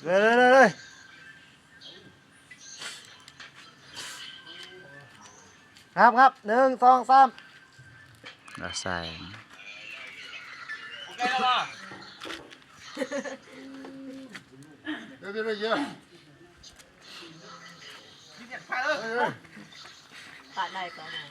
ເລີຍ ເລີຍ ເລີຍ ເລີຍ ນັບ ນັບ ໜຶ່ງ ສອງ ສາມ ລະແສງ ເດີ ເດີ ເດີ ເດີ. ປາດໄດ້ ປາດໄດ້.